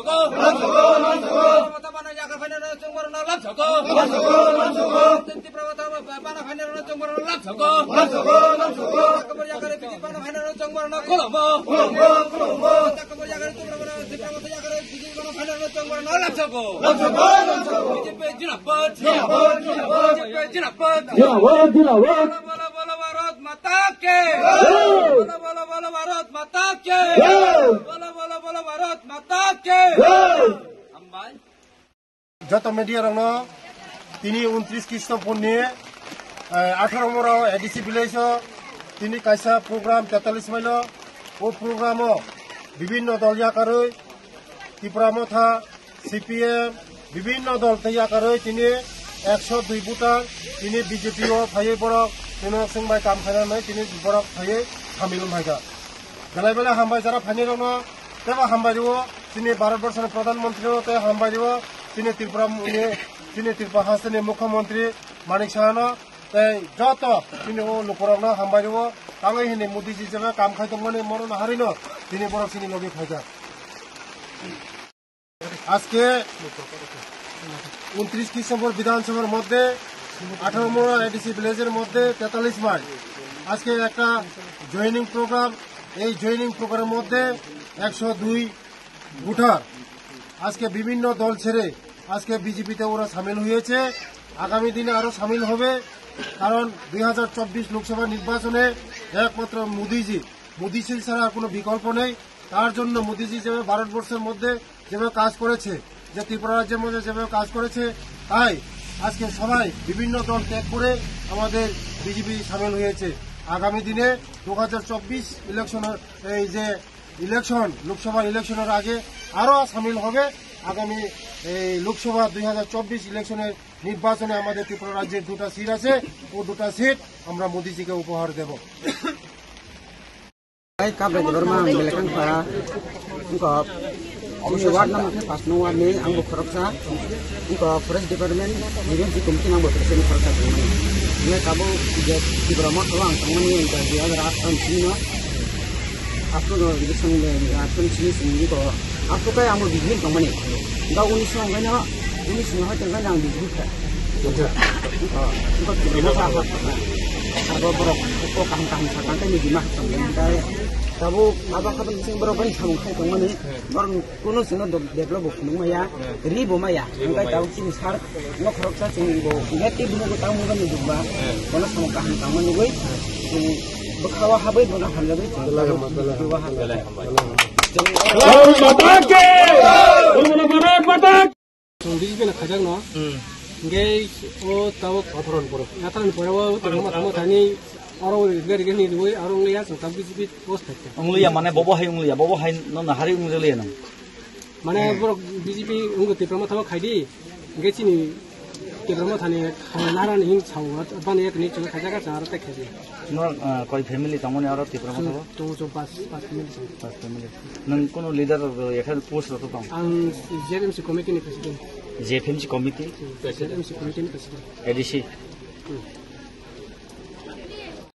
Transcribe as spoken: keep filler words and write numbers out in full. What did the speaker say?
sogo. Lam sogo, lam sogo. Tipra Motha bana yakarwi phainai rokno chwng borokno lam sogo. Lam sogo, lam sogo. Tipra Motha bana phainai rokno chwng borokno lam sogo. Lam sogo, lam sogo. Chakma yakarwi Bijit bana phainai rokno chwng borokno khulumgo. Khulumgo, khulumgo. Chakma yakarwi Tipra Motha, Tipra Motha yakarwi Bijit bana phainai rokno chwng borokno lam sogo. Lam sogo, lam sogo. B J P zindabad. Zindabad, zindabad. B J P zindabad. Zindabad, zindabad. Bolo, bolo, bolo, Bharat Mata ki! Jai! Bolo, bolo, bolo, Bharat Mata ki! Jai! Bolo, bolo, bolo, Bharat Mata ki! Jai! Hambai. Joto media rokno tini untris Krishnapurni, eh, atharo mora A D C village o tini kaisa program tetalis mailo. O program o bibinno dol yakarwi Tipra Motha, C P M, bibinno dol tei yakarwi tini ekso dui voter tini B J P o phaiwi borok tini chwng bai kam khainani tini borok phaiwi samil wng phaikha. Belai belai hambai jara phainai rokno tebo hambai rwo, chini Bharat Borso ni Pradhan Mantri no tei hambai rwo, chini Tripura ni, chini Tripura haste ni Mukhyamantri Manik Saha no tei joto chini o lukurok no hambai rwo, tangwi hini Modi ji jeba kam khai tongmani mono naharwi no tini borok chini logi phaikha. আজকে ঊনত্রিশ ডিসেম্বর বিধানসভার মধ্যে আঠারো মোড়া এডিসি ভিলেজের মধ্যে তেতাল্লিশ মাইল আজকে একটা জয়েনিং প্রোগ্রাম। এই জয়েনিং প্রোগ্রামের মধ্যে একশো দুই ভোটার আজকে বিভিন্ন দল ছেড়ে আজকে বিজেপিতে ওরা সামিল হয়েছে। আগামী দিনে আরো সামিল হবে, কারণ দুই হাজার চব্বিশ লোকসভা নির্বাচনে একমাত্র মোদিজি, মোদিজি ছাড়া আর কোনো বিকল্প নেই। তার জন্য মোদিজি যেভাবে ভারতবর্ষের মধ্যে যেভাবে কাজ করেছে, যে ত্রিপুরা রাজ্যের মধ্যে যেভাবে কাজ করেছে, তাই আজকে সবাই বিভিন্ন দল ত্যাগ করে আমাদের বিজেপি সামিল হয়েছে। আগামী দিনে দু হাজার চব্বিশ ইলেকশনের, এই যে ইলেকশন, লোকসভা ইলেকশনের আগে আরো সামিল হবে। আগামী এই লোকসভা দুই হাজার চব্বিশ ইলেকশনের নির্বাচনে আমাদের ত্রিপুরা রাজ্যের দুটো সিট আছে, ও দুটো সিট আমরা মোদিজিকে উপহার দেব। Ai, Kabai Debbarma, ang belai kheno kha. Wngkha, chini ward number khe paanch number ni, ang bo khoroksa. Wngkha, forest department, B B M C committee ni ang bo president khoroksa tongmani. Hwnwi tabuk je Tipra Motha o ang tongmani, wngkha, dui hazar aat ni simi no. After no, election, after ni simi, wngkha, after kai ang bo B J P ni tongmani. Wngkha, unis no, wngkha no, Bini sini hoi tongkha nang di buka. Buka. Oh, buka tu buka apa apa. Arbo borok ko kaham kaham sa tangkai ni dima tangkai. Tabu aba khatung sing borok bai samung khai tongmani. Borok kuno sino do-, develop bo phunung maya, ri bo maya. Angkai tabu sini sar no khoroksa sing bo ya ti buno ko tamu ban ni dukba. Kono samung kaham tangmani goi. Sing bwkha wa habai bono hamjagwi sing. Belai hambai, belai hambai. Belai hambai. Belai hambai. Bharat Mata ki! Bharat Mata ki! Chwng B J P no khajak no. Hmm. Hingke o tabuk Atharon pore. Atharon pore o tamo tamo thani oro gari gari ni rwi aro wngya chwng tabuk B J P post thakya. Wngya mane bobo hai wngya, bobo hai no nahari wngya nang. Mane borok B J P wngwi Tipra Motha o khaidi, hingke chini Tipra Motha ni nara ni hing sao, bani ek ni chwng khaijak chwng aro tak khaidi. No, ah, koi family tongmani aro Tipra Motha o? Tongo chwng pas, pas family chwng. Pas family. Nwng kono leader rok ekhe post rok tong? Ang Z M C committee ni president. Z F M C committee? Z M C committee ni president. A D C? Hmm.